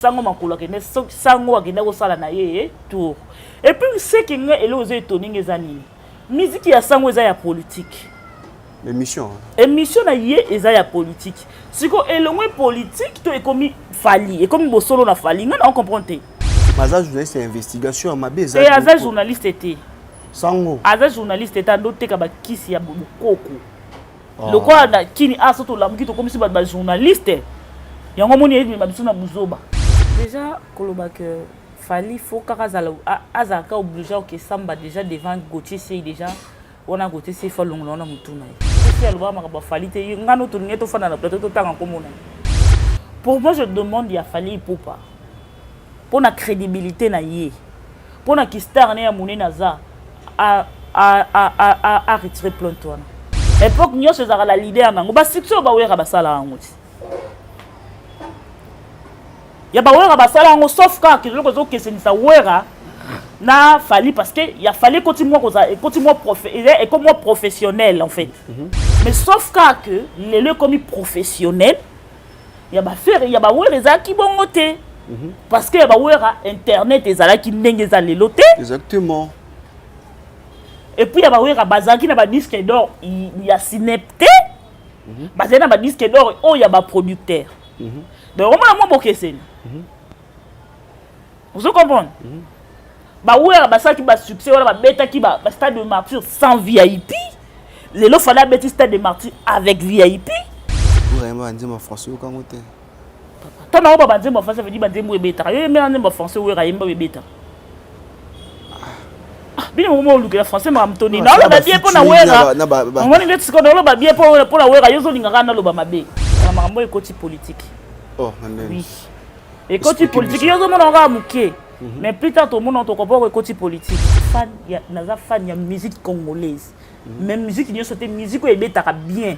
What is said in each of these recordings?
Sango makolo akende sango akende kosala na ye tour. Et puis ce qui nga eloko ezo étonner nga eza nini? Musique ya sango eza ya politique. Émission. Émission na ye eza ya politique. Siko elongwe politique to ekomi Fally, ekomi bosolo na Fally. Nga na comprendre te. Aza journaliste ya investigation ya mabe eza. Eh aza journaliste te. Sango. Aza journaliste te ando teka ba kisi ya bokoko. Oh. Lokola na kini aso tolamuki tokomisi bato ba journaliste. Yango moni ebima biso na buzoba. Déjà koloba que Fally faut kaka azala azalaka obligé oke samba déjà devant Gauthier Sey déjà wana Gauthier Sey faut alongola wana mutu na ye. Soki alobaka makambo ya Fally te nga no tolingi tofanda na plateau totanga nkombo na ye. Pour moi je demande ya Fally Ipupa mpo na crédibilité na ye mpo na kistar ne ya monene aza a, a, a, a, a, a retire plainte wana. Époque nyonso ezalaka la leader nango ba succès oyo bawera basala yango ti ya bawera basala yango sauf kaka eloko ezokesenisa wera na Fally parce que ya Fally ekoti mwa kozala ekoti mwa prof ekomi mwa professionnel en fait mm -hmm. Mais sauf kaka que lelo ekomi professionnel ya bafere ya bawera ezalaki bongo te mm -hmm. Parce que ya bawera internet ezalaki ndenge eza lelo te. Exactement. Et puis ya bawera bazalaki na badisque d'or ya sinep te. Mm -hmm. Bazali na badisque d'or oyo ya baproducteur. Mm -hmm. Donc omona mwa bokeseni. Mm -hmm. Ozo comprendre? Mm -hmm. Bawera basalaki basuccès wana babetaki ba stade de martyr sans VIP. Lelo Fally abeti stade de martyr avec VIP. Vraiment banzembo ya français oyokango te. Ntango nango ba banzembo ya français veut dire banzembo ebetaka. Yo yembela nzembo ya français Wera yemba ebetaka. Bino moko olukela français makambo to nini? Naoloba bien mpo na Wera. Omoni nde sikoyo naoloba bien mpo na Wera, yo ozolinga kaka naloba mabe. Makambo oyo ekoti politique. Oh, na ndenge. Oui. Ekoti politique, yo ozomona kaka moke. Mais plus tard tomona tokompoko ekoti politique. Fan ya naza fan ya musique congolaise. Mais musique nyonso te, musique oyo ebetaka bien.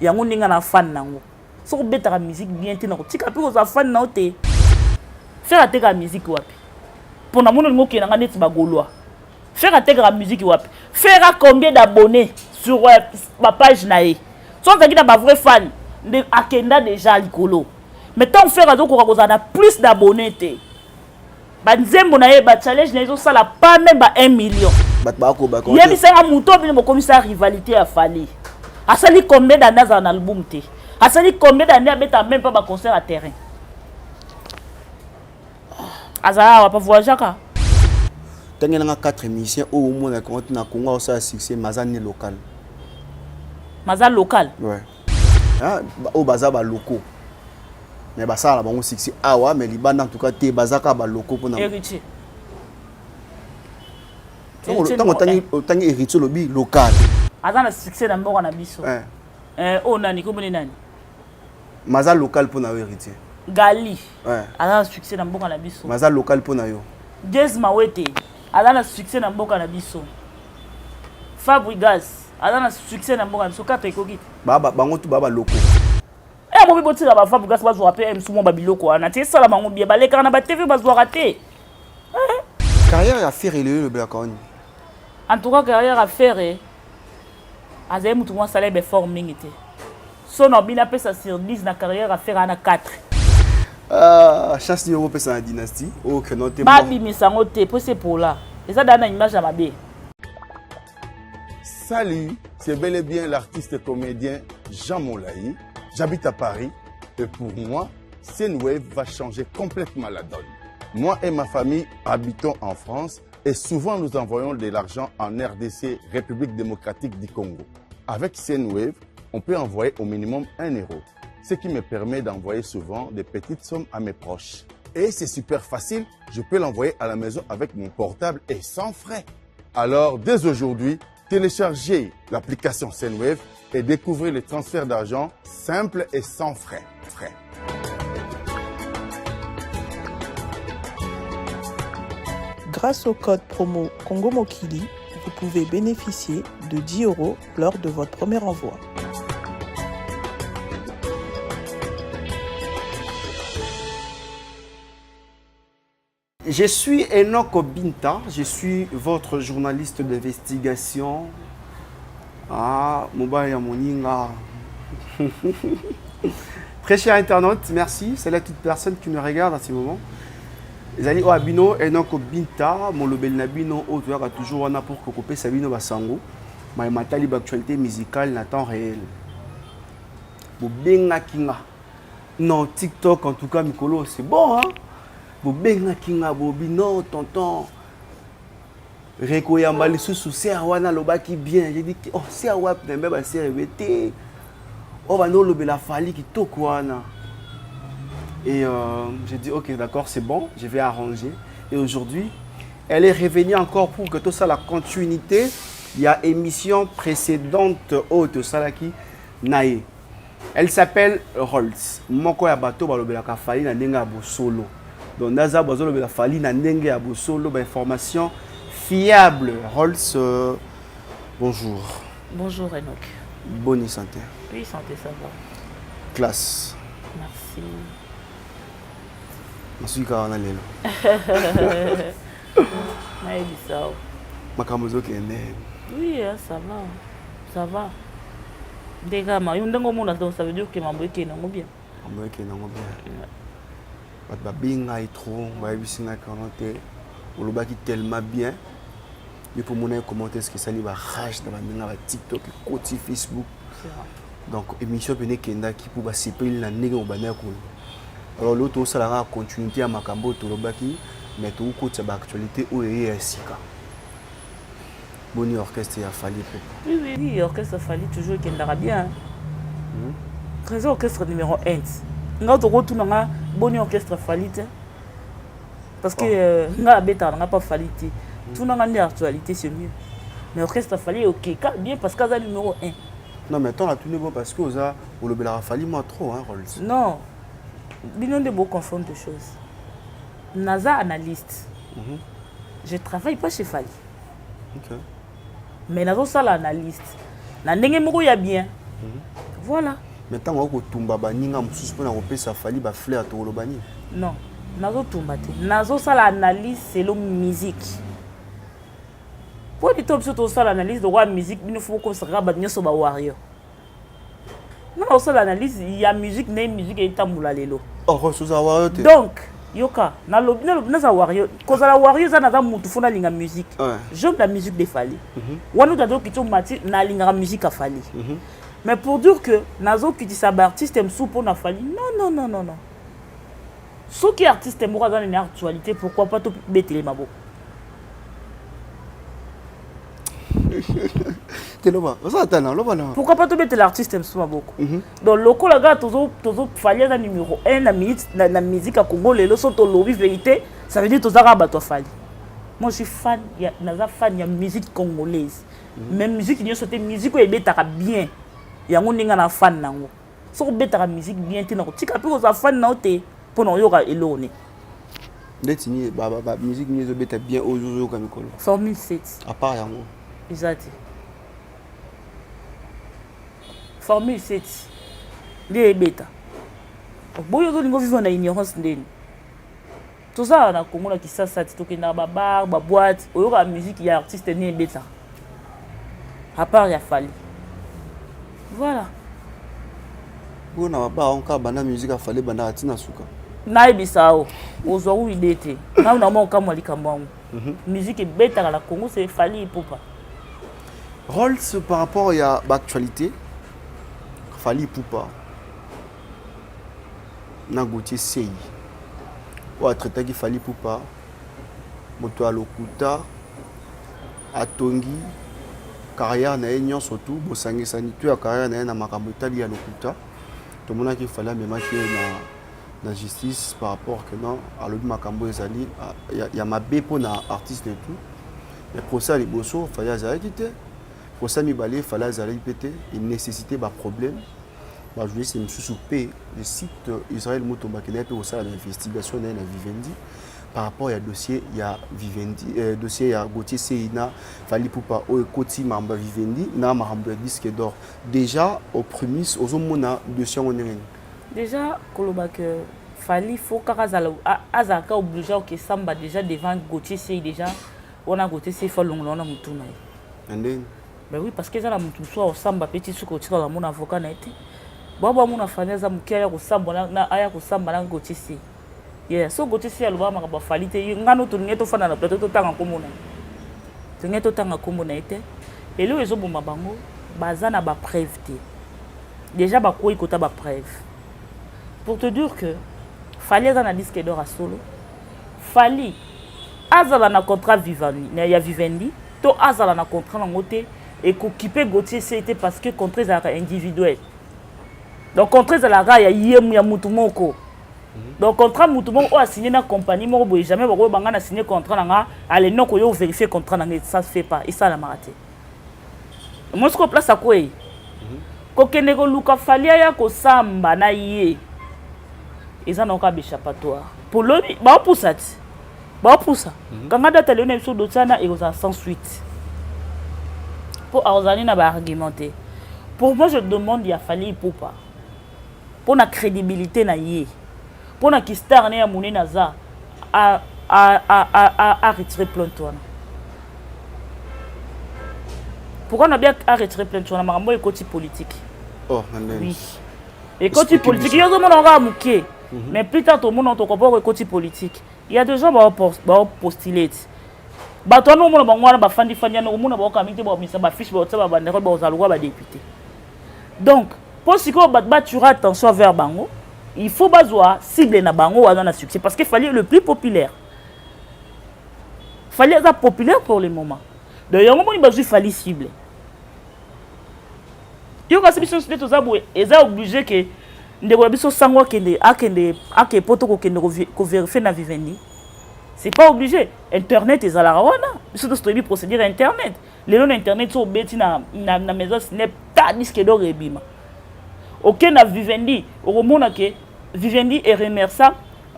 Yango ndenge na fan nango. Soki obetaka musique bien te nakotika mpe kozala fan na yo te. Ferre atekaka musique wapi? Mpo namoni olingi okende nga neti bagaulois. Ferre atekaka musique wapi? Ferre a combien d'abonnés sur ba page na ye? Soki azalaki na ba vrai fan nde akenda déjà likolo. Mais tant Ferre azokoka kozala na plus d'abonnés te. Banzembo na ye ba challenge na ye ezosala pas même ba 1 million. Bato bakoba yebisanga moto oyo bino bokomisa rivalité ya Fally. Asali combien d'années azala na album te? Asali combien d'années abeta même pas ba concert à terrain? Azala awa pa voyageaka. Ntange nanga 4 musiciens oyo omonaka ngo na Congo aosala succès mais aza ne local. Maza local. Ouais. Hein, oyo baza ba locaux. Mais basala na bango succès awa mais libanda en tout cas te baza kaka ba locaux mpona Héritier. Ntango otangi Héritier olobi local. Aza na succès na mboka na biso. Oyo nani komoni nani? Maza local mpona yo Héritier. Gali. Aza na succès na mboka na biso. Maza local mpona yo. Jazz Mawete aza na succès na mboka na biso. Fabregas aza na succès na mboka na biso. 4 ekoki te. Bango tu ba locaux. Eh bobi botika ba Fabregas bazwaka pe msu mwa ba biloko wana te esala bango bien balekaka na ba TV bazwaka te. Carrière ya Ferre lelo elobelaka wani? En tout cas carrière ya Ferre azali mutu mwa asala ba effort mingi te. So na bino apesa sur 10 na carrière ya Ferre ana 4. Ah, chance nini okopesa na dynastie oyo créneau te babimisa yango te po se pola eza daa na image ya mabe. Salut, c'est bel et bien l'artiste comédien Jean Molayi. J'habite à Paris et pour moi, Sendwave va changer complètement la donne. Moi et ma famille habitons en France et souvent nous envoyons de l'argent en RDC, République démocratique du Congo. Avec Sendwave, on peut envoyer au minimum 1 euro, ce qui me permet d'envoyer souvent des petites sommes à mes proches. Et c'est super facile, je peux l'envoyer à la maison avec mon portable et sans frais. Alors, dès aujourd'hui, téléchargez l'application Sendwave et découvrez les transferts d'argent simples et sans frais. Frais. Grâce au code promo Congo Mokili, vous pouvez bénéficier de 10 euros lors de votre premier envoi. Je suis Enoch Binta, je suis votre journaliste d'investigation. Ah, mobali ya moninga. Très chers internautes, merci. Salut à toute personne qui nous regarde à ce moment. Ezali oyo ya bino Enoch Binta, molobeli na bino oyo toyaka toujours wana pour kokopesa bino basango maye matali baactualité musicale na temps réel. Bobengaki nga non TikTok, en tout cas mikolo c'est bon, hein? Bobengaki nga, bobi non tonton rekoyamba lisusu ser wana alobaki bien. J'ai dit oh, ser wapi? Na mbe baser ebe te oyo banda olobela Fally kitoko wana. Et j'ai dit ok, d'accord, c'est bon, je vais arranger. Et aujourd'hui elle est revenue encore pour que tout ça, la continuité. Il y a émission précédente oyo tosalaki na ye. Elle s'appelle Rolls, moko ya bato balobelaka Fally na ndenge ya bosolo. Donc naza bazolobela Fally na ndenge ya bosolo, bainformation fiable. Rolls, bonjour. Bonjour Enoch. Bonne santé? Oui, santé, ça va. Classe. Merci. Nasuki kaka wana lelo. Nayebisa o. Makambo ezokende? Oui, hein, ça va, ça va. Ndenge kaka yo ndenge omona, donc ça veut dire que mambo ekende yango bien. Makambo ekende yango bien. Bato babengai trop, bayebisi ngai kano te olobaki tellement bien yo mpo omona comment est ce que esali barage na bandenge ya baTikTok, ekoti Facebook. C'est vrai. Donc émission pene ekendaki mpo basepeli na ndenge obandaki koloba. Alors lelo tosala kaka continuité ya makambo oyo tolobaki, mais tokokotisa baactualité oyo eye ya sika. Boni orchestre ya Fally Ipupa? Oui, orchestre Fally toujours ekendaka bien. Trésor, orchestre numéro 1. Nga tokotuna nga boni orchestre Fally te parce que nga abetaka na nga mpa Fally te. Tuna nga nde actualité, c'est mieux. Mais orchestre Fally okeka bien parce que aza numéro 1. Non mais attends, natuni bo parce que oza olobelaka Fally mwa trop, hein, Rolls. Non, bino nde boconfondre de choses. Naza analyste, je travaille pas chez Fally. Mais nazosala analyste na ndenge moko ya bien, voilà. Mais ntango akotumba baninga mosusu mpona kopesa Fally bafleur, tokoloba nini? Non, nazotumba te, nazosala analyse selon musique. Mpo nini to biso tozosala analyse lokola musique? Bino fo bokosaka kaka bato nyonso bawarrior. Nga nazosala analyse ya musique ndenge musique etambola lelo. Oh, Rolls, oza warrior te? Donc yoka, nalobi nalobi naza warrior. Kozala warrior eza naza mutu fo nalinga musique. J'aime la musique de Fally. Wana oyo azokiti omati, nalingaka musique ya Fally. Mais pour dire que nazokitisa baartiste mosusu mpo na Fally, non, non, non, non, non. Soki artiste moko aza nini actualité, pourquoi pas tobetele maboko? Te, loba, oza ata na loba na. Pourquoi pas tobetela artiste mosusu maboko? Donc lokola kaka tozo Fally aza numéro 1 na minute na musique ya Congo lelo, so tolobi vérité, ça veut dire toza kaka bato ya Fally. Moi je suis fan ya, naza fan ya musique congolaise, mais musique nyonso te. Musique oyo ebetaka bien, yango ndenge na fan nango. Soki obetaka musique bien te, na kotika mpe kozala fan na yo te mpo na oyoka eloko ne. Ndeti nini, musique nini ezobeta bien oyo ozoyoka mikolo? Formule 7. À part yango? Eza te. Formule 7 nde ebeta. Boyo ozolinga ovivre na ignorance ndeni? Tozala na Congo, na Kisasa ti tokendaka babar, baboîte, oyokaka musique ya artiste nini ebetaka à part ya Fally? Voilà. Oyo na babar yango kaka banda musique ya Fally ebandaka ntina suka. Nayebisa o ozwa u idée te. Ngai na mwa okamwa likambo yango. Musique ebetaka na Congo, c'est Fally Ipupa. Rolls, par rapport ya baactualité Fally Ipupa na Gautier Sei oyo atraitaki Fally Ipupa moto ya lokuta, atongi carrière na ye nyonso tu, bosangisani to ya carrière na ye na makambo etali ya lokuta. Tomonaki Fally amemaki ye na justice par rapport que non, alobi makambo ezali ya mabe mpona artiste et tout. Mais procès ya liboso Fally azalaki te, procès ya mibale Fally azalaki mpe te. Enécessité baproblème, bajournaliste mosusu mpe, je cite Israël Mutomba, akendaki mpe kosala na investigation na ye na Vivendi par rapport ya dossier ya Vivendi, dossier ya Gautier Sei na Fally Ipupa oyo ekoti makambo ya Vivendi na makambo ya disque d'or. Déjà au prémisse, ozomona dossier yango ndenge nini? Déjà koloba que Fally faut kaka azala, azalaka obligé okesamba déjà devant Gautier Sei, déjà wana Gautier Sei faut alongola wana motu na ye. Na ndenge? Ben oui, parce que eza na motu mosusu akosamba mpe ti soki otikala mona avocat na ye te. Bao bamona Fally aza moke aya kosambwa na, na aya kosamba na Gauthier Sey. Yeah, so Gauthier Sey alobaka makambo ya Fally te. Nga no tolingi tofanda na plateau totanga kombo na ye. Tolingi totanga kombo na ye te. Eloko ezoboma bango baza na ba preuve te. Déjà bakwei kota ba preuve. Pour te dire que Fally aza na disque d'or ya solo. Fally azala na contrat Vivendi, ya Vivendi to azala na contrat nango te ekokipe Gauthier Sey te parce que contrat ezalaka individuel. Donc contrat ezalaka ya ye ya mutu moko. Donc contrat mutu moko oyo asigné na compagnie moko boye, jamais bakoyeba nga na signé contrat na nga, ale noko yo vérifier contrat na nga, ça se fait pas, esalamaka te. Moi sikoyo place akwei kokende koluka Fally aya kosamba na ye eza na oka échappatoire po lobi baopusa ti baopusa kanga date lelo na biso dossier wana ekozala sans suite mpo akozala na baargument te. Pour moi, je demande ya Fally Ipupa, mpo na crédibilité na ye, mpo na kistar ne ya monene aza, a retire plainte wana. Pourquoi na bien a retire plainte wana? Makambo ekoti politique. Oh, na ndenge. Oui, ekoti politique. Yo ozomona kaka moke, mais plus tard tomona tokopoko ekoti politique. Il y a des gens baopostule ti bato wana, omona bango wana bafandi-fandi wana, omona baokami te, babimisa bafiche, baotia babanderole, bakozala lokola badéputé. Donc mpo sikoyo bato batura attention vers bango, il faut bazwa cible na bango wana na succès, parce que Fally est le plus populaire. Fally aza populaire pour le moment. Donc yango moni bazwi Fally cible. Yo kasi biso nyonso nde toza boye, eza obligé ke ndeko na biso sango akende akende ake po to kokende kovérifier na Vivendi? C'est pas obligé. Internet ezalaka wana, biso nyonso toyebi procédure ya internet. Lelo na internet so obeti na maison snep ta disque d'or ebima. Oke na Vivendi, okomona ke Vivendi eremercia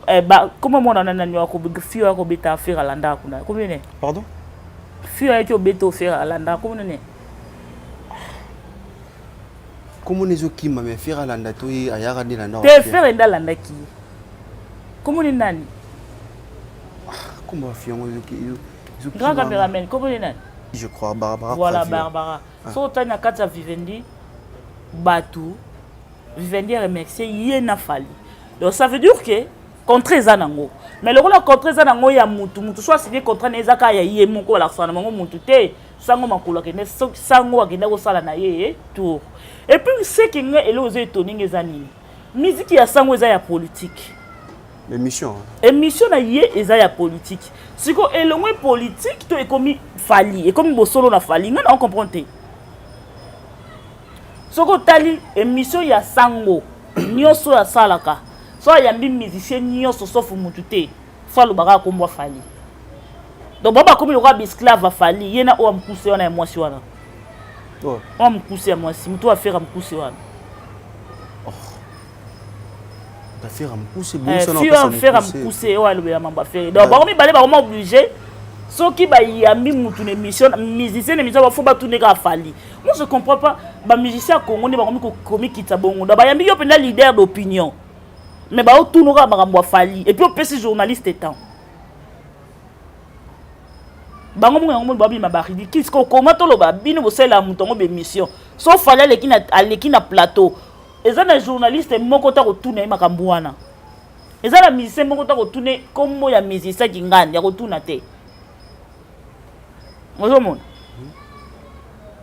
eh, ba comment mona na nani fio akobeta affaire alanda kuna combien ne? Pardon? Fio ayaki obeta affaire alanda combien ne? Komona ezokima, mais Ferre alanda to ye ayaka nde na ndako? Te, Ferre nde alandaki ye. Komoni nani? Kombo bafi yango Grand cameraman, komoni nani? Je crois Barbara. Voilà, Barbara. Ah. So otali na kati ya Vivendi, bato Vivendi remercier ye na Fally. Donc ça veut dire que contrat eza nango, mais lokola contrat eza nango ya mutu mutu, so asigné contrat na eza kaka ya ye moko, balakisaka na bango mutu te. Sango makolo akende, sango akende kosala na ye tour. Et puis seki nga eloko eza etoninga eza nini? Miziki ya sango eza ya politique. Émission. Émission na ye eza ya politique. Siko elongwe politique to ekomi Fally, ekomi bosolo na Fally, nga na comprendre te. Soki otali émission ya sango nyonso oyo asalaka, so ayambi musicien nyonso sauf mutu te, fo alobaka akombwa Fally. Donc bao bakomi lokola baesclave ya Fally, ye na oyo amokuse wana ya mwasi wana, oyo amokuse ya mwasi, motu affaire amokuse wana. Affaire mokuse? Affaire amokuse oyo alobela mambo affaire. Donc bango mibale bakoma obligé, soki bayambi mutu na émission, musicien na émission, bafo batune kaka Fally. Moi je comprends pas bamusicien ya Congo nde bakomi komikitisa bongo. Donc bayambi yo mpenza leader d'opinion, mais baotuna kaka makambo ya Fally, et puis opesi journaliste temps bango moko. Yango moni babima baridicule. Siko koma toloba bino bosalela moto yango bémission, so Fally aleki na plateau, eza na journaliste moko ta kotuna ye makambo wana, eza na musicien moko ta kotuna kombo ya musicien kingani ya kotuna te. Ozomona?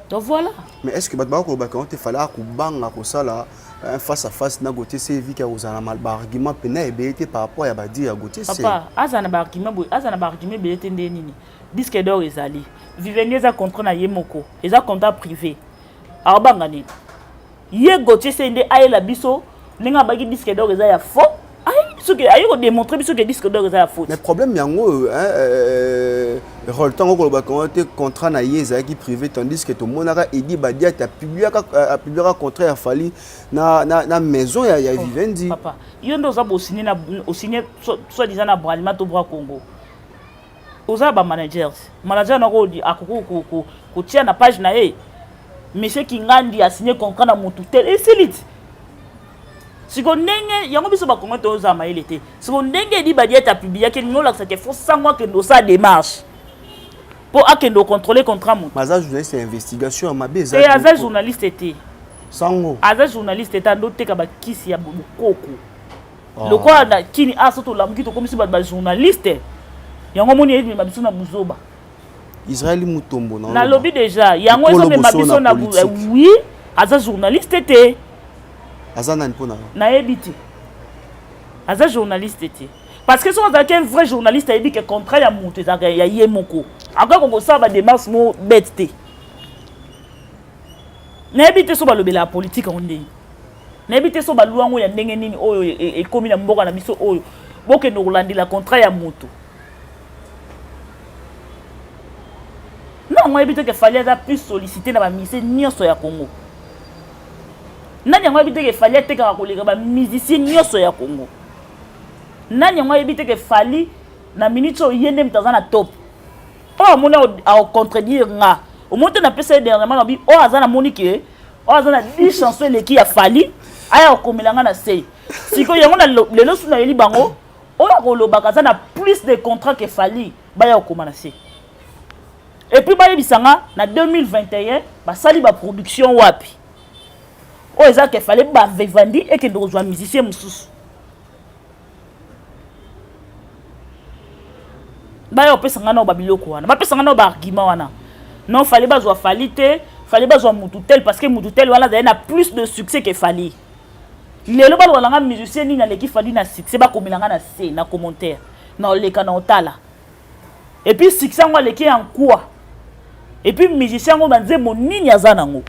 Donc voilà. Mais est ce que bato bakolobaka yango te, Fally akobanga kosala un face à face na Gauthier Sey, viki akozala na baargument mpena ebele te par rapport ya badire ya Gauthier Sey? Papa, aza na baargument boye, aza na baargument ebele te. Nde nini? Disque d'or ezali Vivendi, eza contrat na ye moko, eza contrat privé. Aobanga nini? Ye Gauthier Sey nde ayela biso ndenge abaki disque d'or eza ya faux. Ayebi biso ke aye kodémontrer biso ke disque d'or eza ya faux. Mais problème yango, rôle ntango kolobaka yango te, contrat na ye ezalaki privé, tandis que tomonaka Edi Badiate apubliaka contrat ya Fally na maison ya Vivendi. Papa, yo nde oza bosigne na osigne soit disant na Bralima to Bra Congo, oza na bamanagers, manager nako akoki kotia na page na ye: monsieur Kingandi asigné contrat na motu tel, esili ti. Siko ndenge yango biso bakongo tozala mayele te. Siko ndenge Edi Badiete apubliaki, elingi olakisaka fo sango akende osala démarche mpo akende ocontrôle contrat motu. Aza journaliste ya investigation ya mabe. Eza te, aza journaliste te. Sango. Aza journaliste te, andoteka bakisi ya bokoko. Lokola na kini aso tolamuki, tokomisi bato bajournaliste. Yango moni eyebima biso na buzoba. Israel Mutombo na Nalobi déjà yango ezomema biso na, oui, aza journaliste te. Aza nani mpo na yo? Nayebi te, aza journaliste te, parce que soki azalaki un vrai journaliste, ayebi ke contrat ya moto ezalaka ya ye moko, akoki kosala badémarche mo bête te. Nayebi te so balobelaka politike yango ndenge, nayebi te so balwa yango ya ndenge nini oyo ekomi na mboka na biso oyo bokende kolandela contrat ya moto. Non, ayebi te ke Fally aza plus sollicité na bamusicien nyonso ya Congo. Nani yango ayebi te ke Fally atekaka koleka bamusicien nyonso ya Congo? Nani yango ayebi te ke Fally na minute oyo ye nde moto aza na top? Oyo amoni akocontredire nga, omoni te. Napesa ye dernièrement, nabi oyo aza, namoni ke oyo aza na 10 chanson eleki ya Fally, aya kokomela nga na se. Sikoyo yango lelo su nayeli bango oyo akolobaka aza na plus de contrat ke Fally, baya kokoma na se. Et puis bayebisa nga na 2021 basali baproduction wapi oyo eza ke Fally bavevandi ekende kozwa musicien mosusu. Baya kopesa nga nao babiloko wana, bapesa nga nao baargument wana. Non, Fally bazwa Fally te, Fally bazwa mutu tel, parce que mutu tel wana azali na plus de succès ke Fally. Lelo baloba na nga musicien nini aleki Fally na succès, bakomela nga na se na commentaire, na oleka na otala. Et puis succès yango aleki en quoi? Et puis musicien yango, banzembo nini aza nango?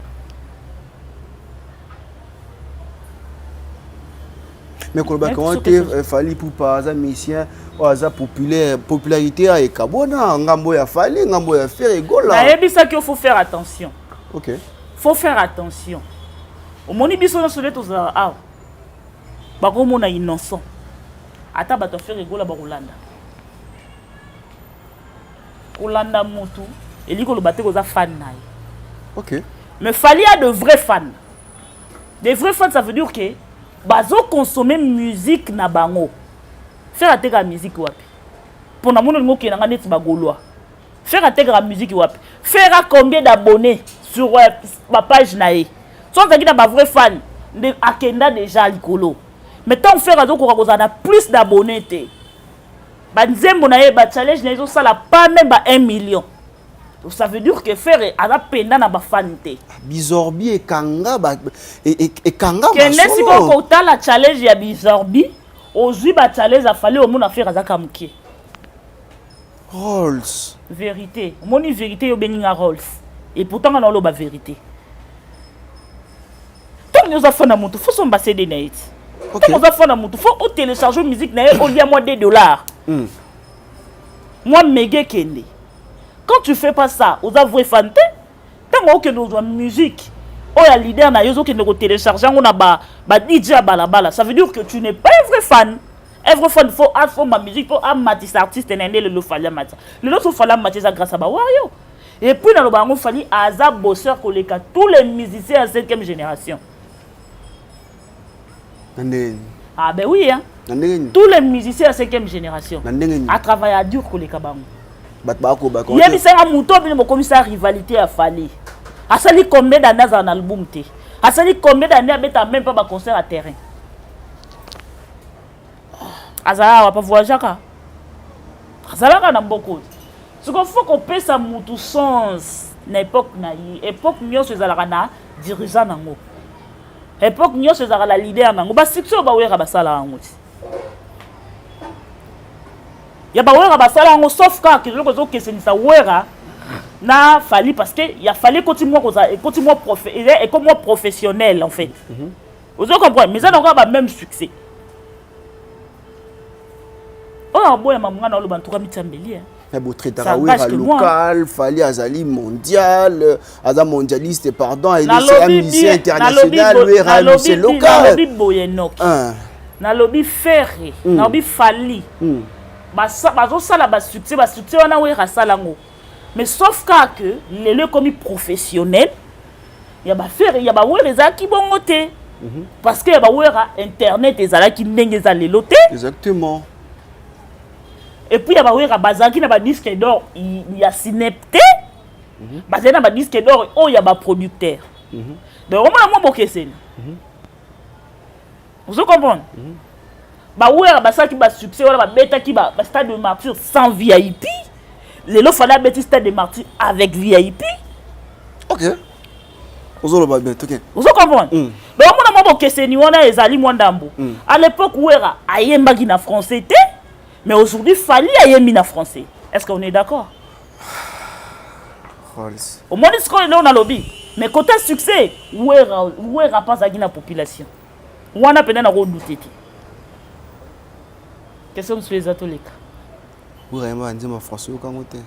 Mais kolobaka wana te, Fally Ipupa aza musicien oyo aza populaire. Popularité ya ekabwana, ngambo ya Fally, ngambo ya Ferre Gola. Nayebisaki yo, faut faire attention. Ok. Faut faire attention. Omoni, biso nyonso nde tozala awa, bakomona innocent. Ata bato ya Ferre Gola bakolanda kolanda mutu, elingi koloba te koza fan na ye. Mais Fally a de vrais fans. Des vrais fans, ça veut dire que bazoconsommer musique na bango. Ferre atekaka musique wapi? Mpo na moni olingi okende nga neti bagaulois. Ferre atekaka musique wapi? Ferre a combien d'abonnés sur bapage na ye? So azalaki na bavrai fan nde akenda déjà likolo. Mais ntango Ferre azokoka kozala na plus d'abonnés te, banzembo na ye, bachallenge na ye ezosala pas même ba 1 million. Donc ça veut dire que Ferre aza penda na bafani te. Bizorbi ekanga ekanga. Kende sikoyo kotala challenge ya Bizorbi, ozwi bachallenge a Fally, omona Ferre azaka moke. Rolls. Vérité, omoni vérité, yo obengi nga Rolls, et pourtant nga na oloba vérité. Ntango oza fan na motu, faut somba CD na ye ti. Ntango oza fan na motu, faut otélécharge musique na ye, olia mwa 2 $, mwa mege kende. Quand tu fais pas ça, oza vrai fan te. Ntango okende ozwa musique oyo ya leader na yo, ozokende kotélécharge yango na ba DJ ya balabala, ça veut dire que tu n'es pas un vrai fan. Un vrai fan, faut asomba musique mpo amatisa artiste na nde. Lelo Fally amatisa, lelo so Fally amatisa, eza grâce à bawario. Et puis naloba yango, Fally aza bosseur koleka tous les musiciens ya cinquième génération. Na ndenge? Ah ben oui, hein. Na ndenge nini? Tous les musiciens ya cinquième génération. Na ndenge nini? Atravaille dur koleka bango. Bato bakobaka. Yebisanga moto bino bokomisa rivalité ya Fally. Asali combien d'année azala na album te? Asali combien d'année abeta même pas baconcert à terrain? Azala awa, bavoyageaka, azalaka na mboka oyo. Sikoyo faut kopesa mutu sens na époque na ye. Époque nyonso ezalaka na dirigeant nango, époque nyonso ezalaka na leader nango. Basuccès oyo bawera basala yango ti ya bawera basala yango, sauf kaka eloko ezokesenisa Wera na Fally, parce que ya Fally ekoti mwa kozala, ekoti mwa ekomi mwa professionnel en fait. Ozo comprendre? Mais eza nango ba même succès. Oyo aboyama nga na oloba ntuka mitiambeli. Mais botraitaka Wera local, Fally azali mondial, aza mondialiste, pardon, c'est un musicien international, Wera musicien local. Nalobi boye noki, nalobi Ferre, nalobi Fally bazosala basuccès, basuccès wana Wera asala yango, mais sauf kaka que lelo ekomi professionnel. Ya baFerre, ya bawera ezalaki bongo te, parce que ya bawera internet ezalaki ndenge eza lelo te. Et puis ya bawera bazalaki na badisque d'or ya Cinep te, bazali na badisque d'or oyo ya baproducteur. Donc omona mwa bokeseni. Ozo comprendre? Bawera basalaki basuccès wana, babetaki bastade de Martyr sans VIP. Lelo Fally abeti Stade de Martyr avec VIP. Ok, ozoloba bien, toke. Ozo comprendre? Donc omona mwa bokeseni wana, ezali mwa ndambo. À l'époque, Wera ayembaki na français te, mais aujourd'hui Fally ayembi na français. Est ce qu'on est d'accord? Rolls. Omoni sikoyo ndenge nalobi? Mais côté succès, Wera, Wera mpe azalaki na population wana mpenza, nakodouter te. Question mosusu eza, toleka. Wera yemba banzembo ya français, oyokango te?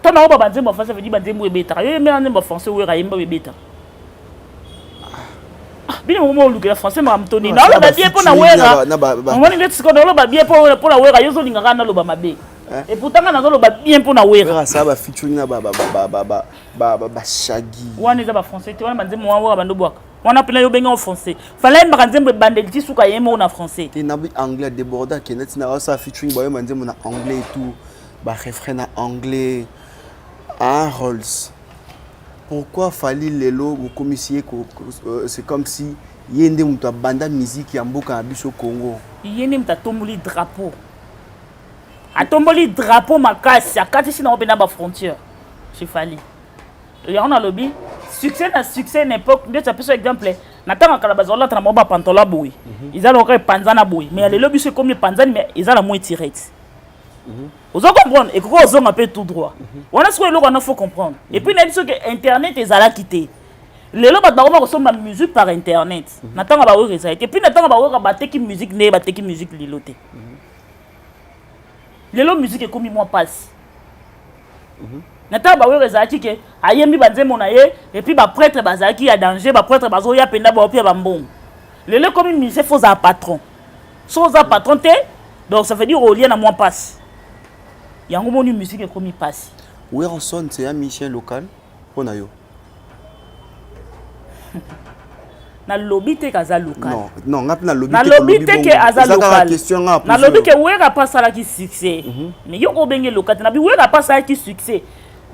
Ntango nakoba banzembo ya français, veut dire banzembo ebetaka. Yo yembela nzembo ya français, Wera yemba oyo ebetaka. Ah, bino moko molukela français makambo toni. Naoloba bien mpo na Wera. Omoni nde sikoyo naoloba bien mpo na Wera, yo ozolinga kaka naloba mabe. Et pourtant nga nazoloba bien mpo na Wera. Wera asala bafeaturing na bashagi. Wana eza bafrançais te. Wana banzembo wana, Wera bando bwaka wana mpena, yo obenga français. Fally ayembaka nzembo ebandeli ti suka, ye moko na français. Te, nabi anglais adéborde, akende ntina asala featuring, bayemba nzembo na anglais et tout, barefrain na anglais. Ah, Rolls, pourquoi Fally lelo bokomisi ye c'est comme si ye nde moto abanda musique ya mboka na biso Congo? Ye nde moto atomboli drapeau, atomboli drapeau makasi, akatisi nango mpena bafrontière chez Fally. Yango nalobi succès na succès na époque. Ndeti apeso exemple, na ntango ya kala bazolata na bango bapantalon boye, eza lokola epanzana boye, mais ya lelo biso ekomi epanzani, mais eza na mwa etirette. Ozo comprendre? Ekoki ozonga mpe tout droit wana. Sikoyo eloko wana faut comprendre. Et puis nayebi soki internet ezalaki te, lelo bato bakoma kosomba musique par internet. Na ntango baWera ezali te. Puis na ntango baWera bateki musique ndenge bateki musique lelo te. Lelo musique ekomi mwa mpasi. Na ntango baWera ezalaki ke ayembi banzembo na ye, et puis baprêtre bazalaki ya danger, baprêtre bazoya mpenza, baopia bambongo. Lelo ekomi musicien faut ozala patron. So oza patron te, donc ça veut dire olia na mwa mpasi. Yango moni musique ekomi mpasi. Werrason, c'est un musicien local mpo na yo? Nalobi te ke aza local. Non, non, nga mpe nalobi. Nalobi te ke aza local. Question nga. Nalobi ke Wera mpe asalaki succès, mais yo obenge local te. Nabi Wera mpe asalaki succès,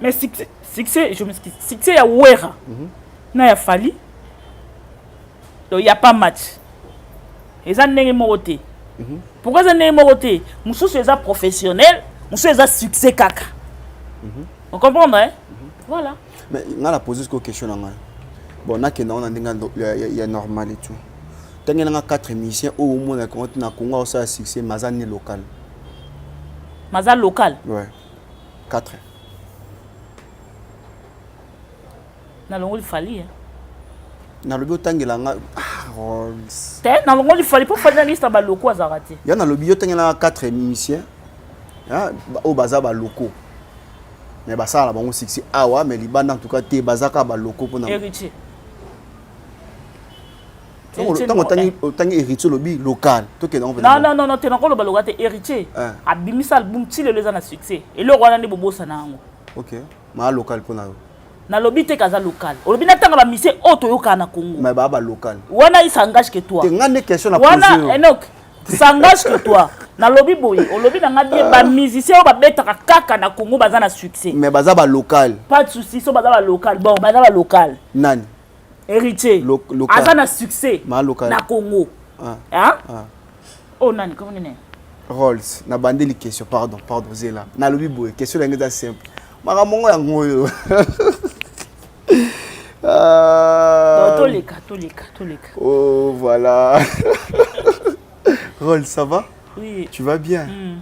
mais succès, je m'excuse, succès ya Wera na ya Fally, donc y a pas match. Eza ndenge moko te. Pourquoi eza ndenge moko te? Mosusu eza professionnel, mosusu eza succès kaka. On comprendre, hein? Voilà. Mais nga na pose sikoyo question na ngai. Bon, nakenda ngo na ndenge ya normal et tout. Ntange nanga 4 musiciens oyo omonaka ngo na Congo aosala succès, mais aza ne local. Maza local? Ouais, 4. Nalongoli Fally, hein. Nalobi otangela nga. Ah, Rolls. Te, nalongoli Fally mpo Fally na liste ya baloko azalaka te. Ya nalobi yo otangela nga 4 musiciens oyo baza baloko, mais basala na bango succès awa, mais libanda en tout cas te, baza kaka baloko mpona. Héritier. Ntango otangi Héritier, olobi local, tokende yango. Non, non, non, non, te, nakoloba local te. Héritier abimisa album, ti lelo eza na succès. Eloko wana nde bobosana yango. Ok, maa local mpona yo? Nalobi te kaza local. Olobi natanga bamusiciens oyo toyokaka na Congo. Mais baa balocal. Wana il s'engage que toi. Te, nga nde question na wana, Enoch, s'engage que toi. Nalobi boye, olobi na nga bien, bamusicien oyo babetaka kaka na Congo, baza na succès. Mais baza balocal. Pas de souci, so baza balocal, bon, baza balocal. Nani? Héritier. Local. Aza na succès Ma local. Na Congo. Ah. Hein? Ah. Oh, nani, comment nini? Rolls, nabandeli question. Pardon, pardon, zela. Nalobi boye, question na ngai eza simple. Makambo ngo yango oyo. Donc, toleka, toleka, toleka. Oh, voilà. Rolls, ça va? Oui. Tu vas bien? Mm.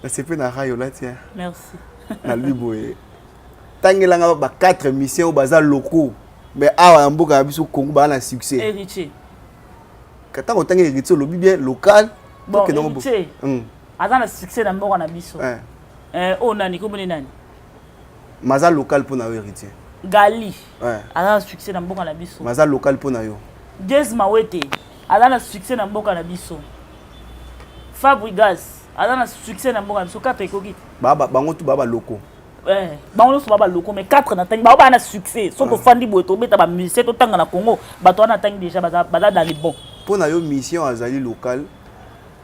Nasepeli na rayo la tiens. Merci. Nalobi boye, tangelanga ba 4 musiciens oyo baza locaux, mais awa na mboka na biso Congo baza na succès. Héritier. Ntango otangi Héritier, olobi bien local. Bon, Tokende yango Héritier aza na succès na mboka na biso. Oyo nani, komoni nani? Maza local mpo na yo, Héritier? Gali aza na succès na mboka na biso. Maza local mpo na yo? Jez Mawete aza na succès na mboka na biso. Fabregas aza na succès na mboka na biso. 4 ekoki te? Bango tu baa baloko. Bango nyonso baa baloko, mais 4 na tangi, bango baa na succès. So tofandi boye, tobeta bamusicien, totanga na Congo, bato wana atangi déjà baza dans les bons. Mpo na yo, musicien azali local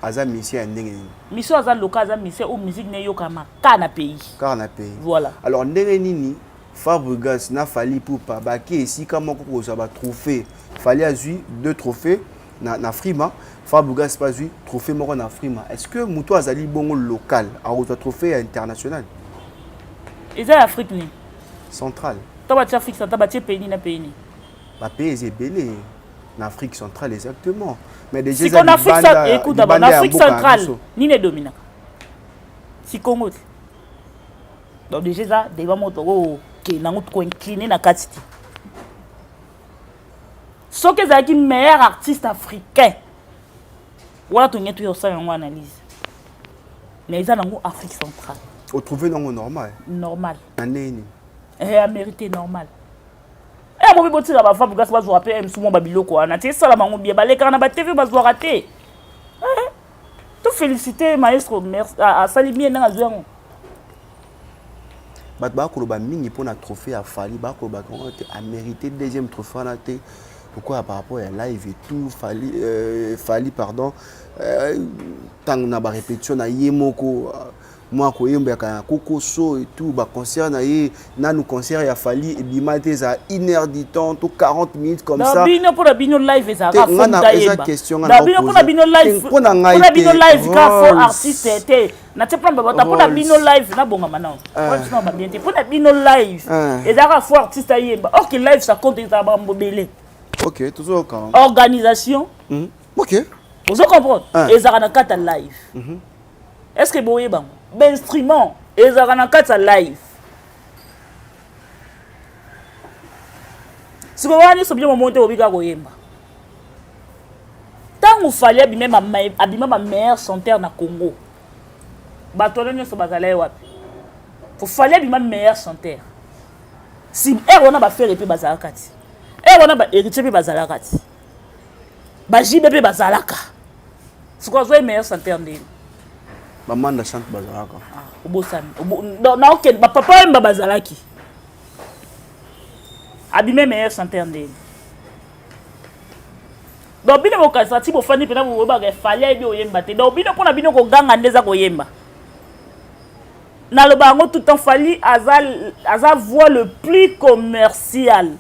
aza musicien ya ndenge nini? Musicien aza local aza musicien oyo musique ne eyokama kaka na pays. Kaka na pays. Voilà. Alors ndenge nini? Fabregas na Fally Ipupa bake esika moko kozwa ba trophée. Fally azwi deux trophées na Frima, Fabregas mpe azwi trophée moko na Frima. Est-ce que moto azali bongo local akozwa trophée ya international? Eza ya Afrique nini? Centrale. To batie Afrique centrale, batie pays nini na pays nini? Bapays eza ebele na Afrique centrale, exactement. Mais déjà sikoyo na Afrique, écoute d'abord, na Afrique centrale nini edominaka? Si Congo te. Donc déjà eza débat moko tokokende yango, tokoincline na kati te. Soki ezalaki meilleur artiste africain wana, tolingi toya kosala yango analyse, mais eza nango Afrique centrale. Otrouve nango normal? Normal. Na ndenge nini? Amérité normal. Yango mpe botika baFabregas bazwaka mpe msu mwa babiloko wana ti esala bango bien. Balekaka na baTV, bazwaka te. To félicité maestro, asali bien ndenge azwi yango. Bato bakoloba mingi mpona trophée ya Fally, bakoloba yango te, amérité deuxième trophée wana te. Pourquoi? Par rapport ya live et tout. Fally, Fally, pardon, ntango na barépétition na ye moko mwa koyembaka ya kokoso et tout, baconcert na ye nanu, concert ya Fally ebima te, ezala une heure du temps to 40 minutes comme ça. Bino, mpona bino live ezalaka eza question. Bino, mpona bino live, mpona ngai mpona bino live ka fo artiste te. Natie mpona babata, mpona bino live nabongama nao wana babien te. Mpona bino live ezalaka fo artiste ayemba, or que live ça compte, ezala makambo ebele. Ok, tozoyoka. Organisation. Ok. Ozo comprendre, ezalaka na kati ya live. Est ce que boyebango bainstrument ezalaka na kati ya live? Sikoyo wana nyonso bino momoni te, obika koyemba. Ntango Fally abima bameilleur chanteur na Congo, bato wana nyonso bazala ye wapi? Fo Fally abima meilleur chanteur, si ere wana baFerre mpe bazalaka ti, ere wana baHéritier mpe bazalaka ti, baJB mpe bazalaka. Sikoyo azwa ye meilleur chanteur ndeni? Bamanda chante bazalaka. Obosani naokende, bapapa oyemba bazalaki. Abime meilleur chanteur ndeni? Donc bino bokanisa ti bofandi mpena boyebaka Fally ayebi oyemba te. Donc bino, mpona bino koganga nde eza koyemba. Naloba yango tout temps, Fally aza voix le plus commercial.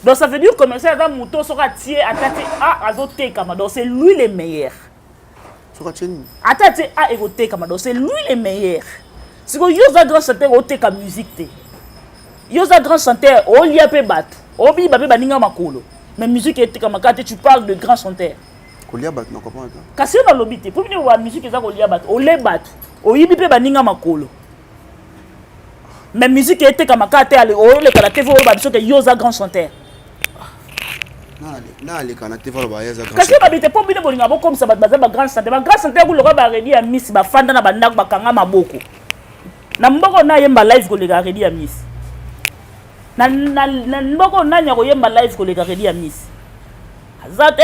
Donc ça veut dire commercial aza moto soki atie ata te a azotekama. Donc c'est lui le meilleur. Soki atie nini? Ata atie a ekotekama. Donc c'est lui le meilleur. Sikoyo yo oza grand chanteur, oteka musique te. Yo oza grand chanteur, olia mpe bato, obiba mpe baninga makolo, mais musique etekama kaka te. Tu parles de grand chanteur. Kolia bato, na comprendre te. Kasi yo nalobi te, mpo bino ba musique eza kolia bato, ole bato, oyibi mpe baninga makolo, mais musique etekama kaka te. Oleka na TV, oyoba biso ke yo oza grand chanteur. Na aleka na TV, aloba ye aza grand? Kasi yo babi te, mpo bino bolinga bokomisa bato baza bagrand chanteur. Bagrand chanteur kuloka baReddy Amisi, bafanda na bandako, bakanga maboko na mboko. Nayemba live koleka Reddy Amisi na mboko? Nani akoyemba live koleka Reddy Amisi? Aza te,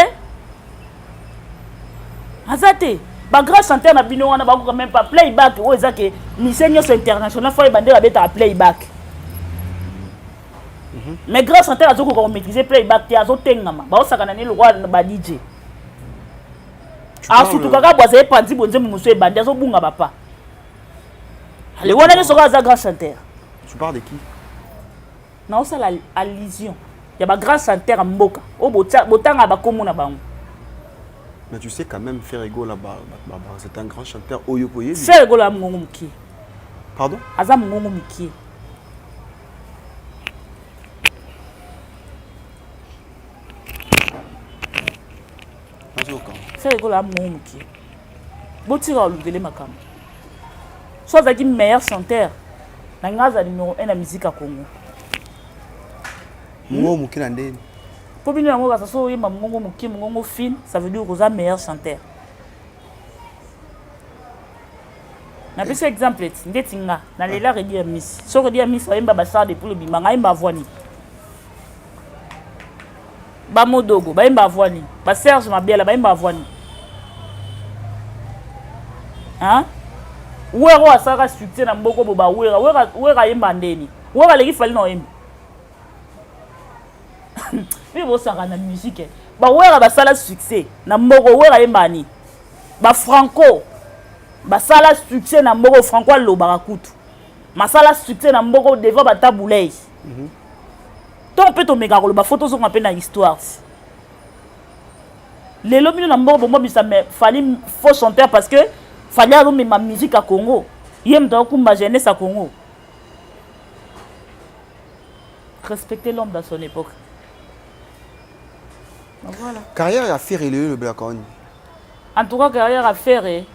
aza te. Bagrand chanteur na bino wana bakoka même pas playback. Oyo eza ke musicien nyonso international fo ayeba nde babetaka playback, mais grand chanteur azokoka komaîtrise playback te, azotengama, baosakana ne lokwa ba DJ. Asutukaka bo azali panzi bo nzembo mosusu ebandi, azobunga bapa ale wana nyonso kaka aza grand chanteur. Tu parles de qui? Naosala allusion ya bagrand chanteur ya mboka oyo botanga bakombo na bango. Mais tu sais quand même, Ferre Gola, bah, c'est un grand chanteur oyo poyebi. Ferre Gola mongongo mokie. Pardon? Aza mongongo mokie. Nazoka. Ferre Gola mongongo mokie. Botika olukele makambo. So azalaki meilleur chanteur na ngai, aza numéro 1 na musique ya Congo. Mongongo mokie na ndeni? Mpo bino yango kasa so oyemba mongongo mokie, mongongo fine, ça veut dire koza meilleur chanteur. Napesi exemple ti ndeti nga nalela Reddy Amisi. So Reddy Amisi ayemba baChair de poule ebima, nga ayemba voix nini? Bamodogo bayemba voix nini? BaSerge Mabiala bayemba voix nini? Hein, Wera oyo asalaka succès na mboko bo, baWera, Wera ayemba ndeni? Wera aleki Fally na oyemba mpe bosaka na musique. BaWera basala succès na mboko, Wera ayemba nini? BaFranco basala succès na mboko, Franco alobaka kutu masala succès na mboko devant batabulei. Ntango mpe tomekaka koloba, fo tozonga mpe na histoire. Lelo bino na mboka bomobisa, mais Fally faux chanteur, parce que Fally azomema musique ya Congo, ye moto akokumba jeunesse ya Congo. Respecter l'homme dans son époque. Voilà. Carrière ya Ferre lelo, elobelaka wani? En tout cas, carrière ya Ferre,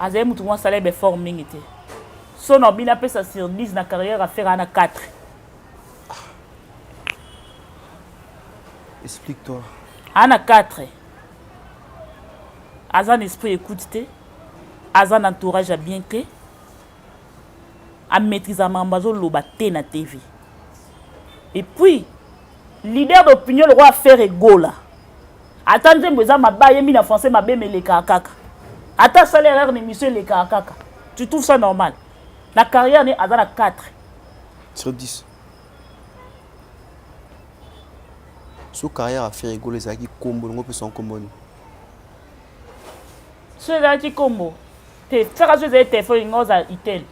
azali motu mwa asala baeffort mingi te. So na bino apesa sur 10 na carrière ya Ferre, ana 4. Explique-toi. Ana 4. Aza na esprit écoute te, aza na entourage ya bien te, amaîtrise makambo azoloba te na TV. Et puis leader d'opinion lokola Ferre Gola, ata nzembo eza mabe, ayembi na français mabe, melekaka kaka. Ata asala erreur na émission, elekaka kaka. Tu trouves ça normal? Na carrière ne, aza na 4 sur 10. So carrière ya Ferre Gola ezalaki nkombo longo, opesa nkombo nini? So ezalaki nkombo te, saka so ezali telefone, nga ozala itel.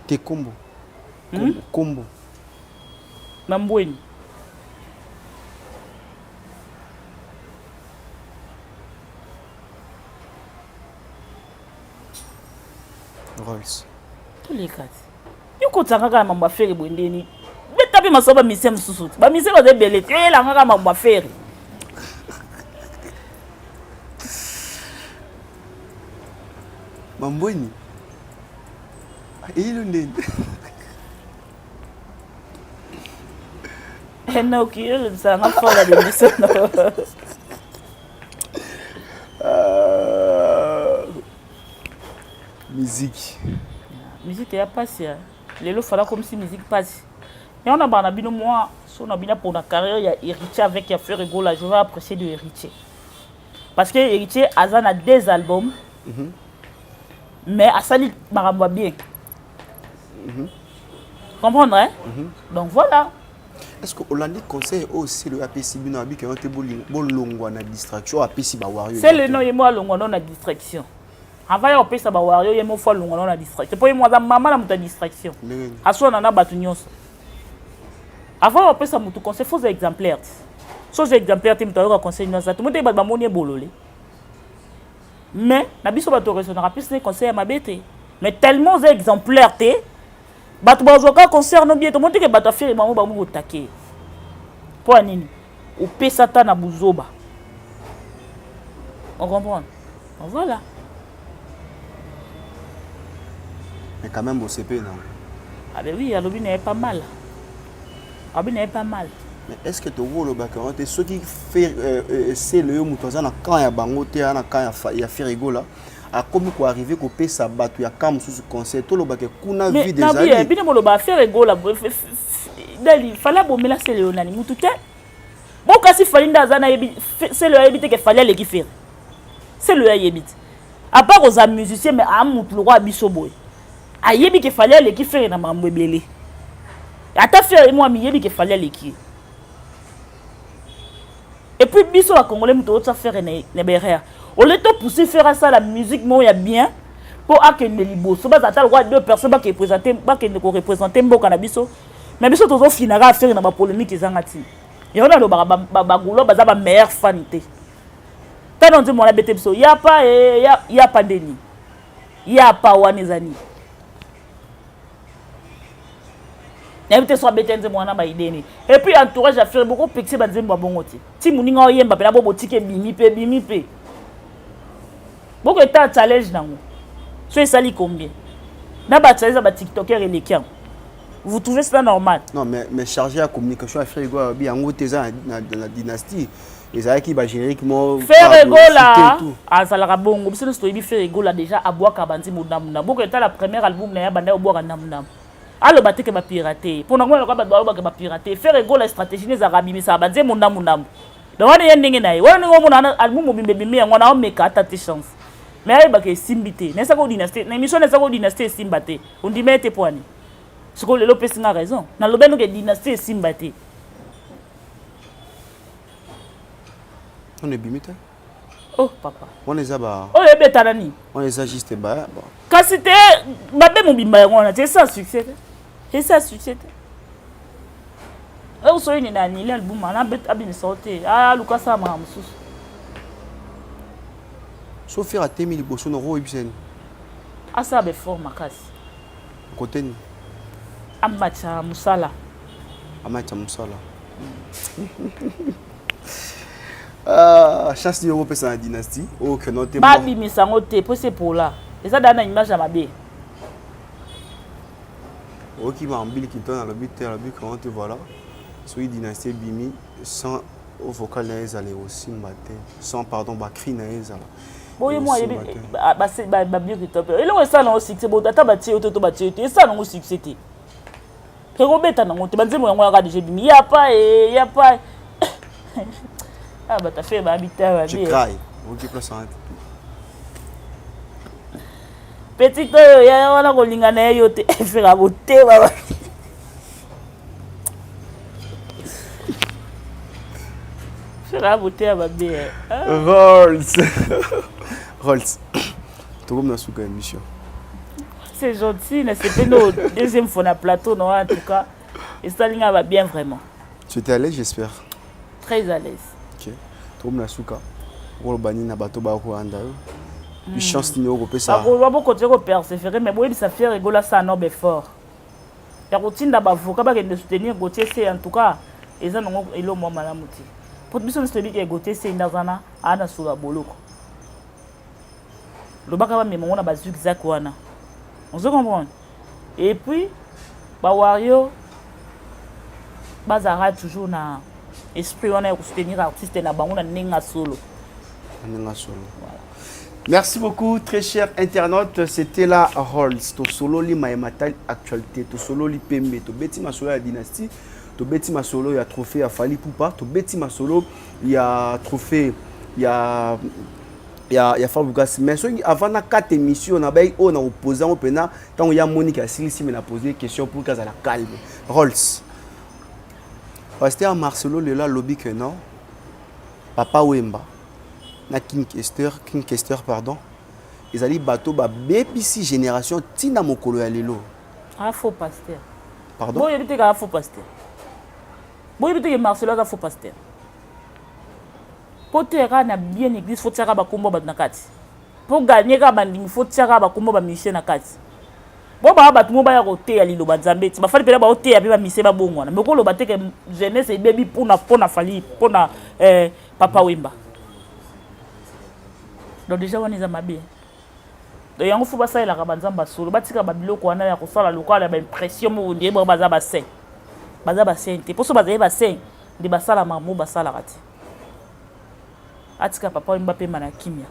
Te, nkombo, nkombo. Mambweni. Rolls. Toleka te. Yo kotaka kaka na mambo ya Ferre boye ndeni? Beta mpe maso bamusicien mosusu te, bamusicien baza ebele te. Oyelanga kaka mambo ya Ferre. Mambweni eyilo ndeni? Enoki, olobisanga fort na démission. Musique. Musique eya mpasi ya lelo. Fala komisi musique mpasi yango na bana bino. Moi, so na bino mpona carrière ya Héritier avec ya Ferre Gola, je vais apprécier de Héritier, parce que Héritier aza na deux albums, mais asali makambo ya bien. Comprendre, hein? Donc voilà. Est ce que olandi conseil oyo Sele apesi bino? Abiki yango te, bolongwa na distraction. Oyo apesi bawario. Sele no, ye mo alongwa no na distraction. Avant ya kopesa bawario, ye mo fo alongwa no na distraction, mpo ye mo aza mama na moto ya distraction, aswana na bato nyonso. Avant ya kopesa motu conseil, fo oza exemplaire te. So oza exemplaire te, moto ayoka conseil nyonso te. Mo te, bato bamoni ebolole. Mais na biso bato raisonnaka, apesi ne conseil ya mabe te, mais tellement oza exemplaire te, bato bazwaka concert no bien. Tomoni teke bato afere bango bango kotake mpo ya nini opesa ta na buzoba. On comprend, voilà. Mais quand même osepeli nango? Ah ben oui, alobi na ye pas mal, alobi na ye pas mal. Mais est ce que tokolobaka yango te soki Sele oyo moto aza na camp ya bango te, aza na camp ya Ferre Gola, akomi koarrive kopesa bato ya camp mosusu conseil, tolobaka kuna vide ezali? Bino boloba Ferre Gola dali Fally abomela Sele oyo nani mutu te. Bokasi Fally nde aza nayebi. Sele oyo ayebi te ke Fally aleki Ferre. Sele oyo ayebi te, à part oza musicien, mais aa mutu lokola biso boye, ayebi ke Fally aleki Ferre na makambo ebele. Ata Ferre mwa miyebi ke Fally aleki ye. Et puis biso bacongolais, moto otya Ferre na baerreur, ole topousse Ferre asala musique moko ya bien mpo akende liboso. Bazala ata lokola deux personnes, bakende koreprésente mboka na biso. Mais biso tozofinaka Ferre na bapolémique ezanga ntina. Yango nalobaka, bagaulois baza bameilleur fan te. Tana nzembo wana bete biso yapa e yapa ndeni yapa wana eza nini? Nayebi te so abete nzembo wana baideni. Et puis entourage ya Ferre, bokopekisa banzembo ya bongo te. Ti moninga oyemba mpena bo botiki, ebimi mpe ebimi mpe boko eta challenge nango. So esali combien na bachallenge ya batiktoker eleki yango? Vous trouvez cela normal? Non, mais chargé ya communication ya Ferre Gola alobi yango te, eza na dynastie, ezalaki bagénérique mo. Ferre Gola azalaka bongo, biso nyonso toyebi. Ferre Gola déjà abwaka banzembo ndambu. Boko etala premier album na ye, abanda obwaka ndambu. Aloba te ke bapirate, mpona ngona lokola bato balobaka bapirate. Ferre Gola, stratégie ne ezalaka abimisaka banzembo ndambu ndambu. Donc wana ye ndenge na ye wana, ndenge omona album mobimba ebimi, yango wana aomeka ata te chance, mais ayebaka esimbi te. Na esaka dynastie, na émission na esaka dynastie esimba te, ondima ye te. Po ani sikoyo lelo opesi nga raison? Nalobi noke dynastie esimba te. Wana ebimi te. Oh papa. Wana eza ba Oyo ebetana nini? Wana eza juste ba Kasi te, babe mobimba yango wana te, esa succès te, esa succès te. Oyo soki nini anile album wana abimisa yo te, aluka asala makambo mosusu. So Ferre atemi liboso na okoyebisa nini? Asala ba effort makasi. Kote nini? Amatisa mosala. Amatisa mosala. Ah, chance nini okopesa na dynastie oyo keno te? Babimisa yango te mpo se pola eza daa na image ya mabe. Oyoki Mambili Kinton alobi te, alobi comment te, voilà, soki dynastie ebimi sans vocal na ye ezala ekosimba te, sans pardon bacri na ye ezala. Boye mo ayebi babiri to mpe eloko esala nango succès, bo ata batie yo te to batie yo te, esala nango succès te, ekobeta nango te. Banzembo yango yaka deja ebimi ya pa e ya pa. Ah, bato affaire babita mabe. Oyoki place wana te? Petit oyo yaya wana kolinga na ye yo te, efeka motema. Fera motema mabe. Rolls Rolls, tokomi na suka émission. C'est gentil, nasepeli no deuxième fois na plateau no. En tout cas esali nga ba bien vraiment. Tu étais à l'aise, j'espère? Très à l'aise. Ok, tokomi na suka. Okoloba nini na bato bakolanda yo? Puis chance nini okopesa? Babokontinue kopersévérer, mais boyebisa Ferre Gola asala nobe effort ya kotinda bavoka bakende soutenir Gautier Se. En tout cas eza nango elo mwa malamu te, po biso nyonso toyebi ke Gautier Se nde aza na aa na solo ya boloko. Lobaka bamema ngo na bazigzag wana, ozo comprendre. Et puis bawario bazalaka toujours na esprit wana ya kosoutenir artiste na bango na ndenge ya solo. Na ndenge ya solo, voilà. Merci beaucoup, très cher internaute. C'était la Rolls. Tosololi Maematal actualité. Tosololi Pembe. Tobeti Masolo ya dynastie. Tobeti Masolo ya trophée ya Fally Ipupa. Tobeti Masolo ya trophée ya Fabregas. Mais soki avant na quatre émissions na bai oyo na opposant yango mpena ntango ya Monique asilisi, me na poser question pour kazala calme. Rolls. Pasteur Marcelo lelo alobi que non, Papa Wemba na King Kester, King Kester pardon, ezali bato babebisi génération ntina mokolo ya lelo. Ah, faux pasteur. Pardon? Boyebi te kaka faux pasteur. Boyebi te ke Marcelo aza faux pasteur. Po te kaka na bien église, faut tiaka bakombo bato na kati. Po gagner kaka bandimi, faut tiaka bakombo ba musicien na kati. Bo baa bato mo baya koteya liloba Nzambe ti bafali mpena baoteya mpe bamisie babongwana, me okoloba te ke jeunesse ebebi mpona Fally, mpona Papa Wemba. Donc déjà wana eza mabe. Donc yango fo basalelaka banzambe solo, batika babiloko wana ya kosala lokola ya baimpression moko ndie bango baza basaint. Baza basaint te, mposo bazali basaint nde basala makambo basalaka te. Atika Papa Wemba pema na kimia.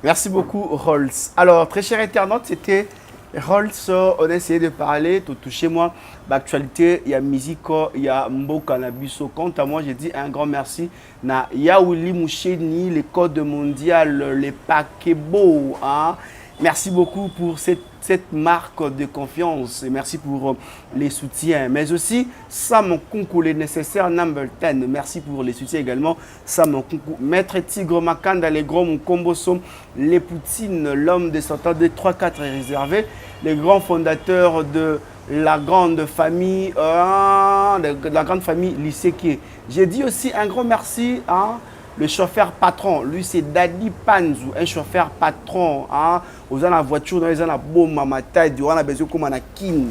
Merci beaucoup, Rolls. Alors, très cher internaute, c'était Rolls. On a essayé de parler, de toucher moi, l'actualité, il y a musique, il y a mboka na biso. Quant à moi, j'ai dit un grand merci na Yaouli Moucheni, les codes mondial, les paquebots. Hein. Merci beaucoup pour cette marque de confiance et merci pour les soutiens. Mais aussi, Sam Kunku, les nécessaires number 10. Merci pour les soutiens également. Sam Kunku, Maître Tigre Makanda, les grands Mukomboso, les Poutines, l'homme de Satan 2, 3, 4 est réservé, les grands fondateurs de la grande famille, de la grande famille Liseke. J'ai dit aussi un grand merci à le chauffeur patron. Lui, c'est Dadi Panzu, un chauffeur patron. Hein. Aux la voiture, dans les la boma, matadi, on a besoin comme on a kin.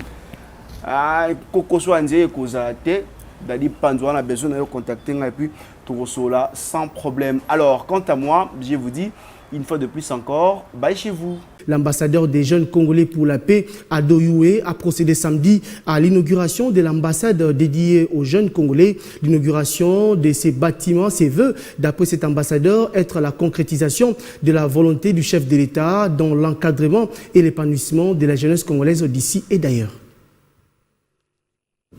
Ah, koko so anze kozate. Dadi Panzu, on a besoin de contacter et puis tout là sans problème. Alors, quant à moi, je vous dis une fois de plus encore, bye chez vous. L'ambassadeur des jeunes Congolais pour la paix, Ado Yuhe, a procédé samedi à l'inauguration de l'ambassade dédiée aux jeunes Congolais. L'inauguration de ces bâtiments, ses vœux, d'après cet ambassadeur, être la concrétisation de la volonté du chef de l'État dans l'encadrement et l'épanouissement de la jeunesse congolaise d'ici et d'ailleurs.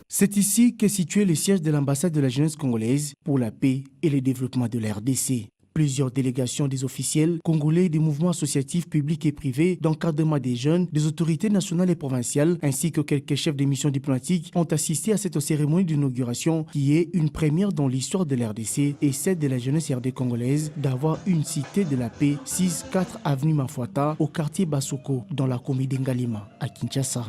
C'est ici qu'est situé le siège de l'ambassade de la jeunesse congolaise pour la paix et le développement de la RDC. Plusieurs délégations des officiels congolais, des mouvements associatifs publics et privés, d'encadrement des jeunes, des autorités nationales et provinciales, ainsi que quelques chefs de missions diplomatiques ont assisté à cette cérémonie d'inauguration qui est une première dans l'histoire de la RDC et celle de la jeunesse RD congolaise d'avoir une cité de la paix, 6-4 avenue Mafuata, au quartier Basoko, dans la commune d'Ngalima, à Kinshasa.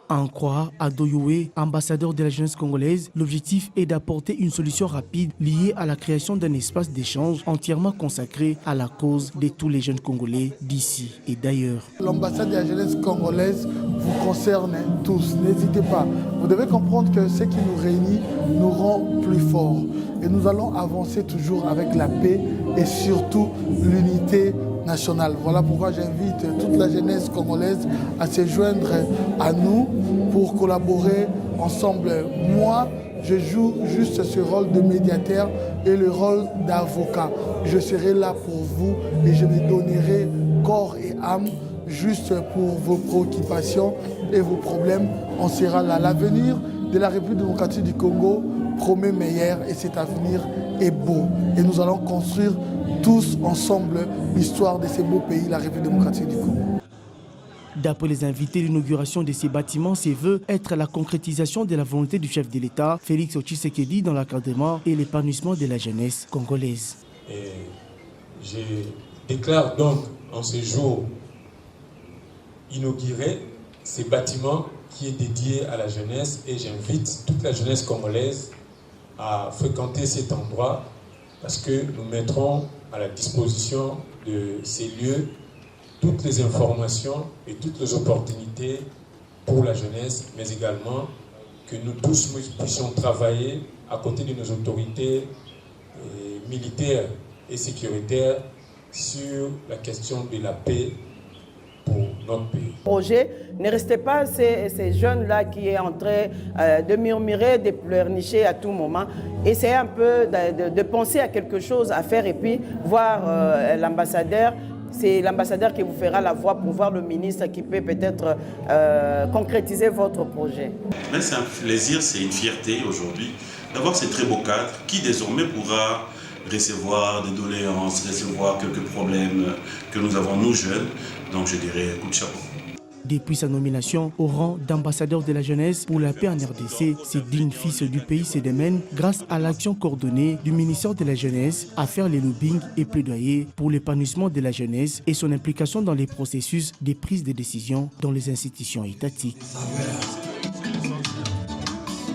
En croire Ado Yuwe, ambassadeur de la jeunesse congolaise, l'objectif est d'apporter une solution rapide liée à la création d'un espace d'échange entièrement consacré à la cause de tous les jeunes Congolais d'ici et d'ailleurs. L'ambassade de la jeunesse congolaise vous concerne tous. N'hésitez pas. Vous devez comprendre que ce qui nous réunit nous rend plus forts. Et nous allons avancer toujours avec la paix et surtout l'unité nationale. Voilà pourquoi j'invite toute la jeunesse congolaise à se joindre à nous pour collaborer ensemble. Moi, je joue juste ce rôle de médiateur et le rôle d'avocat. Je serai là pour vous et je me donnerai corps et âme juste pour vos préoccupations et vos problèmes. On sera là. L'avenir de la République démocratique du Congo promet meilleur et cet avenir est beau. Et nous allons construire tous ensemble l'histoire de ce beau pays, la République démocratique du Congo. D'après les invités, l'inauguration de ces bâtiments se veut être la concrétisation de la volonté du chef de l'État, Félix Tshisekedi, dans l'encadrement et l'épanouissement de la jeunesse congolaise. Et je déclare donc en ce jour inaugurer ces bâtiments qui est dédié à la jeunesse et j'invite toute la jeunesse congolaise à fréquenter cet endroit parce que nous mettrons à la disposition de ces lieux toutes les informations et toutes les opportunités pour la jeunesse, mais également que nous tous puissions travailler à côté de nos autorités militaires et sécuritaires sur la question de la paix pour notre pays. Projet, ne restez pas ces jeunes-là qui est en train de murmurer, de pleurnicher à tout moment. Essayez un peu de penser à quelque chose à faire et puis voir l'ambassadeur. C'est l'ambassadeur qui vous fera la voix pour voir le ministre qui peut peut-être concrétiser votre projet. Mais c'est un plaisir, c'est une fierté aujourd'hui d'avoir ces très beaux cadres qui désormais pourra recevoir des doléances, recevoir quelques problèmes que nous avons nous jeunes. Donc je dirais coup de chapeau. Depuis sa nomination au rang d'ambassadeur de la jeunesse pour la paix en RDC, ce digne fils du pays se démène grâce à l'action coordonnée du ministère de la Jeunesse à faire les lobbying et plaidoyer pour l'épanouissement de la jeunesse et son implication dans les processus de prise de décision dans les institutions étatiques.